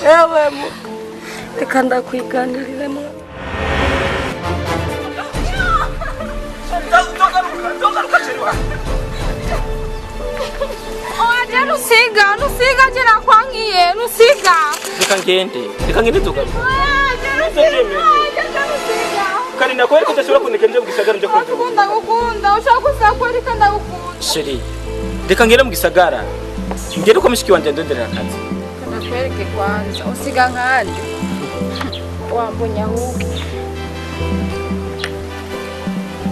Ewe muka, reka ndakwiganirire mwana. Oya, nusiga, nusiga, je nakwangiye, nusiga. Reka ngende, reka ngende tugaruka. Oya, nusiga, je nusiga. Kandi nakwereka ko udashobora kuneka nje mu gisagara nje kurondera. Ndagukunda, ndagukunda, ushaka gusa kwereka ndagukunda. Chérie, reka ngende mu gisagara. Ngende uko mushiki wanje andonderera akazi. Ndakwereke kwanza, usiga nkande. Wambonye ahubwo.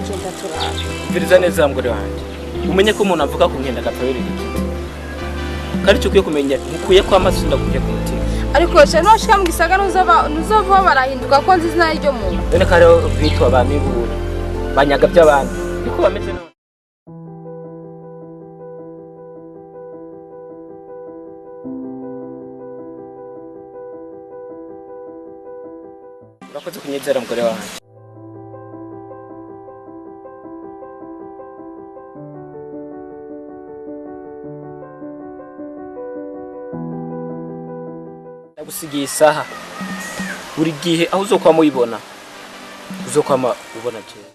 Genda turabe. Mviriza neza mugore wanje. Umenye ko umuntu avuga ku nkenda agapfa yurira igiti. Kandi icyo ukwiye kumenya, nkukuye ko amaso ndakuye ku mutima. Ariko she nuwashika mu gisagara ntuzova barahinduka ko nzi izina ryo muntu. None ko hariho bitwa ba Mibura, banyaga by'abandi. Niko bameze none. Urakoze kunyizera mugore wanje. Ndagusigiye isaha. Buri gihe aho uzokwama uyibona, uzokwama ubona jewe.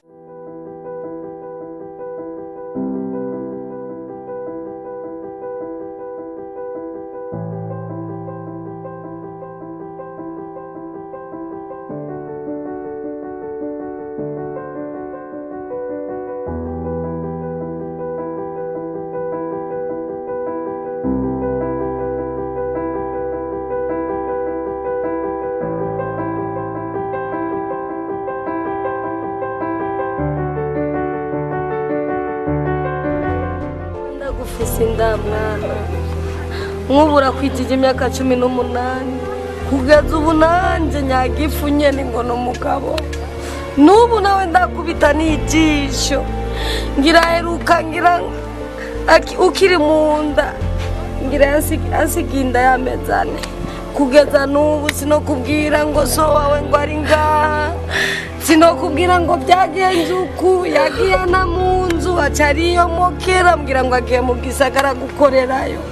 Ndagufise inda mwana, nkubura kwijije imyaka 18 kugeza ubu nanje nyagifu nyene ngo n'umugabo n'ubu nawe ndakubita n'ijisho ngira heruka ngira ukiri mu nda ngira ansiga inda y'amezi ane kugeza n'ubu sinokubwira ngo so wawe ngo ari ngaha, sinokubwira ngo byagenze uku, yagiye na mu nzu aca ariyomokera mbwira ngo agiye mu gisagara gukorerayo.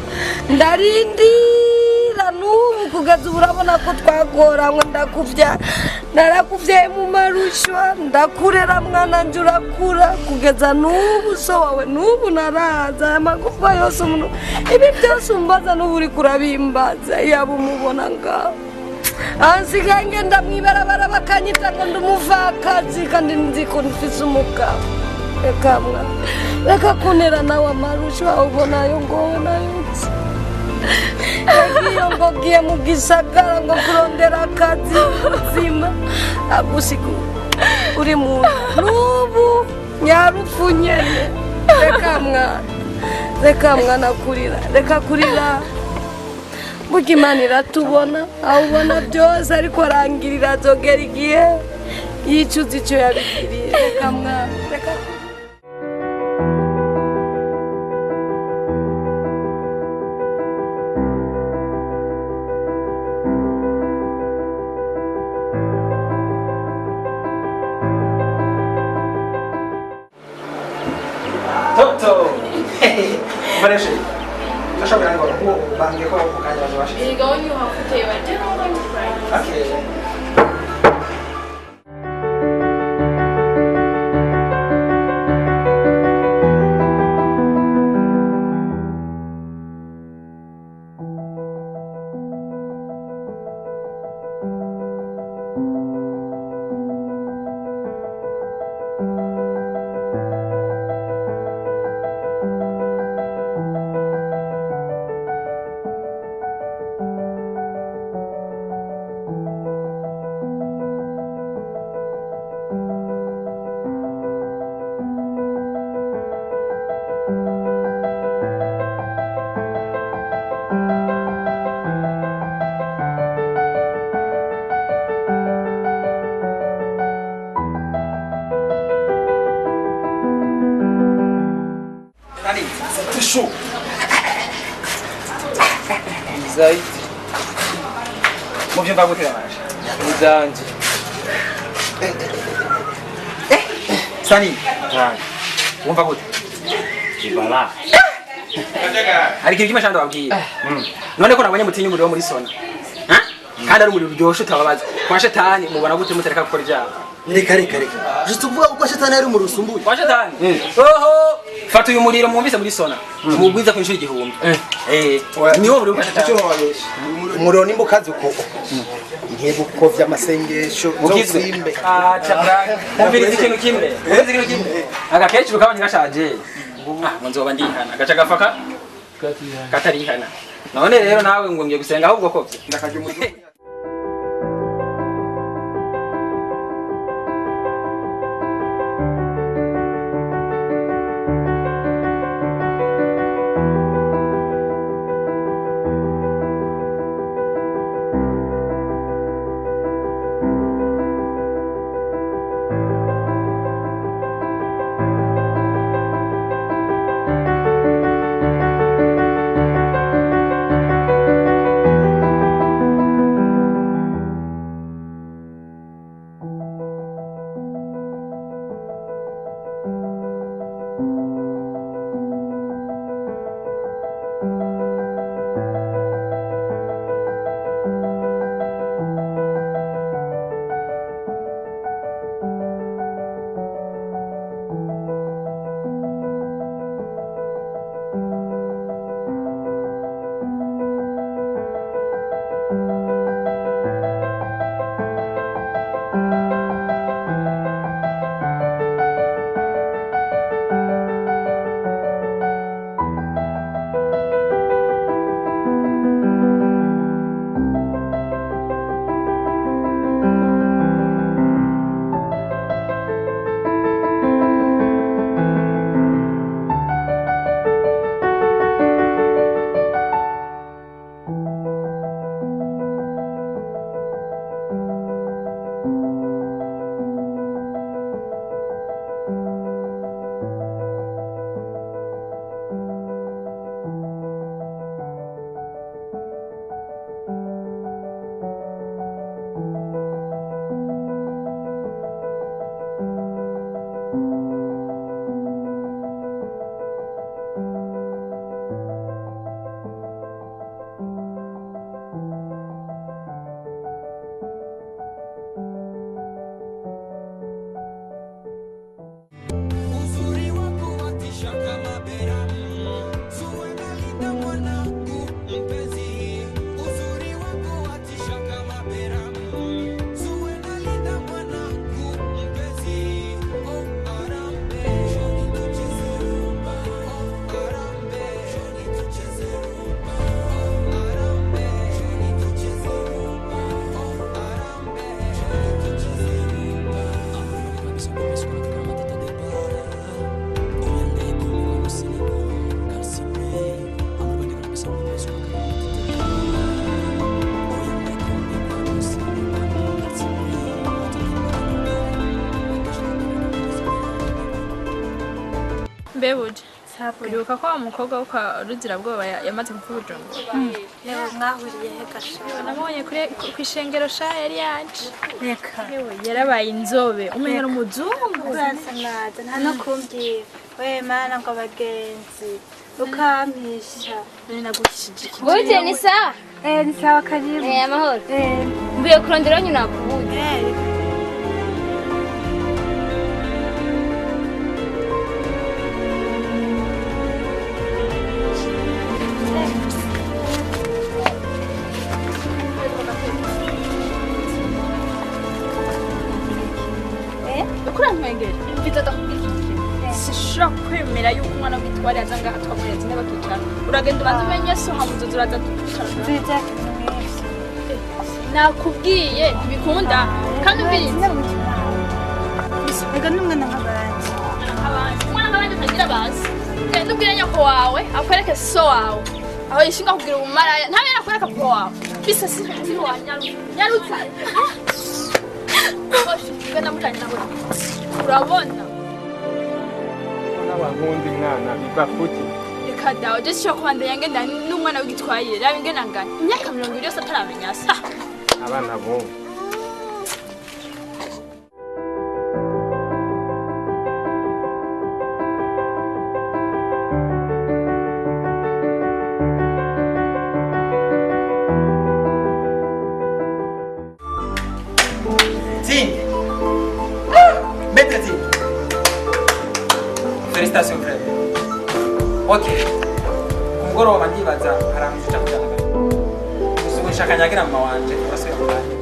Ndarindira n'ubu kugeza ubu urabona ko twagoranywe, narakuvyaye mu marushwa, ndakurera mwana nje urakura kugeza n'ubu so wawe n'ubu naraza aya magufa yose umuntu ibi byose umbaza n'ubu uriko urabimbaza yaba umubona ngaho. Ansigaye ngenda mw'ibarabara bakanyita ngo ndi umupfakazi kandi nzi ko mfise umugabo. Reka mwana, reka kuntera nawe amarushwa ubonayo ngo nayo nzi. Yagiye ngo ngiye mu gisagara ngo kurondera akazi nzima agusiga uri mu n'ubu nyarupfu nyene. Reka mwana, reka mwana kurira, reka kurira. Burya Imana iratubona, aho ubona byose ariko arangirira azogera igihe yicuza icyo yabigiriye. Reka mwana, reka. Toto. Vareshe. Ndashobora ngo ngo bange ko mukanya bazabashe. Okay. Chaud. Zaidi. Muvyumva gute baje? Nizanje. Sani. Wumva gute? Ibala. Hari ikintu kimwe shanda wabwiye. None ko nabonye mutinya umuriro wo muri sona. Ha? Kandi ari umuriro uryoshe utababaza. Kwa shetani mubona gute mutareka gukora ibyaha? Reka reka reka. Juste uvuga ko shetani ari umuriro usumbuye. Kwa shetani? Oho, fata uyu muriro mwumvise muri sona. Mugwiza ku inshuro 1000. Niwo muriro kwa shetani. Umuriro nimba ukaze uko. Ntibukovya amasengesho uzimbe. Ah, chabra. Umviriza ikintu kimwe. Umviriza ikintu kimwe. Agakecuru kabanye gashaje. Ah, nzoba ndihana. Agaca gafaka katarihana. None rero nawe ngo ngiye gusenga ahubwo kovye. Ndakaje umuzungu. Mbebuje uribuka ko wa mukobwa wo kwa Ruzirabwoba yamaze kuva Bujumbura? Yewe mwahuriye he gasha? Namubonye ku ishengero sha yari yaje. Reka. Yewe yarabaye inzobe umenga n'umuzungu. Urasa naza nta no kumbwira. We mana ngo abagenzi ukampisha. None naguhishije iki? Buje ni sawa? Ni sawa karibu. Amahoro. Mvuye kurondera nyina nakubuze. Kurantwengera mfite ndakubwira sishobora kwemera yuko umwana w'igitwari aza ngaha twamurenze intebe akicara. Uragenda ubanza umenye so hamuzoza uraza tukicara. Nakubwiye ntibikunda kandi ubwirinze. Ega n'umwana nk'abandi. Umwana nk'abandi atagira bazi. Genda ubwire nyoko wawe akwereke so wawe. Aho yishinga kugira ubumaraya ntabe yakwereka papa wawe. Bisa si nyarutsa. Genda mujanye nawe. Urabona n'abankundi mwana biva kuki? Reka dawe je sishobora kubandanya ngenda n'umwana w'igitwayire raba ingena ngana imyaka 20 yose ataramenya sa abana bo Félicitations frère. Ok. Ku mugoroba ndibaza hari ahantu tuja kujana. Gusa ubu nshaka nyagira mama wanje urasubira mu kanya.